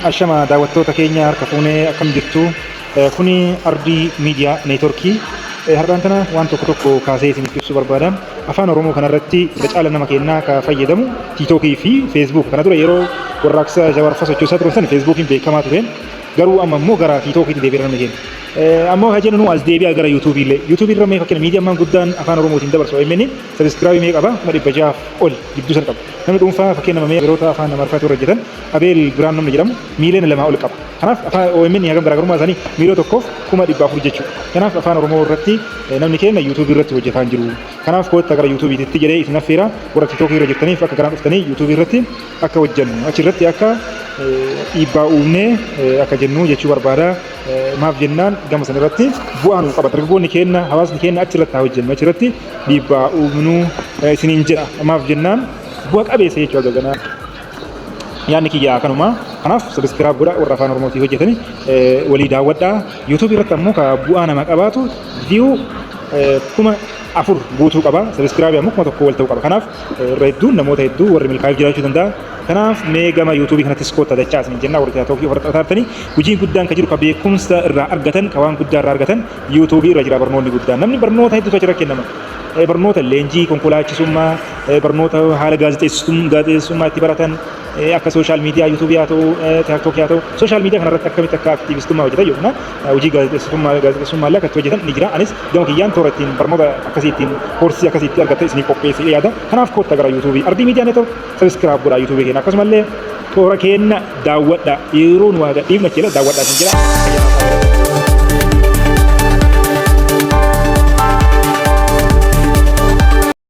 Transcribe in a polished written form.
Ashama daawwattoota keenya harka fuunee akkam jirtu? Kuni Ardii Miidiyaa Neetworkii. Har'aan tana waan tokko tokko kaasee isiniif ibsuu barbaada. Afaan Oromoo kanarratti irra caala nama keenyaa ka fayyadamu Tiitookii fi Feesbuuk. Kana dura yeroo warraaqsa Jawaar fa sochoosaa turan san Feesbuukiin beekamaa ture. Garuu amma immoo gara Tiitookiitti deebi'eera namni keenya. Ammoo ka jennu as deebi'a gara Yuutuubii illee. Yuutuubii irra mee fakkeenya miidiyaa ammaan guddaan afaan Oromootiin dabarsu OMN sabiskiraabii mee qaba 600,000 ol gidduu san qaba. Namni dhuunfaa fakkeenya nama mee yeroota afaan Amaariffaatiin warra hojjetan Abeel Biraan namni jedhamu miiliyoona 2 ol qaba. Kanaaf afaan OMN hagam garaagarummaa isaanii 1,400,000 jechuudha. Kanaaf afaan Oromoo irratti namni keenya yuutuubii irratti hojjetaa hin jiru. Kanaaf kootta gara yuutuubiititti jedhee isin affeera warra tiiktookii irra jirtaniif akka garaan dhuftanii yuutuubii irratti akka hojjennu achi irratti akka dhiibbaa uumnee akka jennu jechuu barbaada. Maaf jennaan gama sana irratti bu'aa nuu qaba. Dargaggoonni keenya hawaasni keenya achi irratti haa hojjennu achi irratti dhiibbaa uumnu isiniin jedha. Maaf jennaan bu'a qabeessa jechuudha ganaa. Yaadni kiyya kanuma. Kanaaf sabiskiraayib godha warra afaan Oromootii hojjetani walii daawwadhaa. YouTube irratti ammoo ka bu'aa nama qabaatu view 4,000 guutuu qaba. Sabiskiraayibii ammoo 1,000 wal ta'uu qaba. Kanaaf irra hedduun namoota hedduu warri milkaa'eef jiraachuu danda'a. Kanaaf mee gama YouTube kanattis koottaa dachaa isin jenna warri TikTok ofirratti qabaatanii hojiin guddaan ka jiru ka beekumsa irraa argatan ka waan guddaa irraa argatan YouTube irra jira barnoonni guddaan. Namni barnoota hedduutu achirra kennama. Barnoota leenjii konkolaachisummaa, barnoota haala gaazexeessummaa itti baratan, akka sooshaal miidiyaa yuutuubii haa ta'u, tiiktookii haa ta'u, sooshaal miidiyaa kanarratti akkamitti akka aktiivistummaa hojjetan yookiin hojii gaazexeessummaa illee akka itti hojjetan ni jira. Anis gama kiyyaan toora ittiin barnoota akkasii ittiin koorsii akkasii itti argatte isiniif qopheessee yaada. Kanaaf kootta gara yuutuubii Ardii Miidiyaa Neetwork sabiskiraayib godhaa yuutuubii keenya akkasumallee toora keenya daawwadha yeroo nu waa gadhiifna jira daawwadhaa isin jira.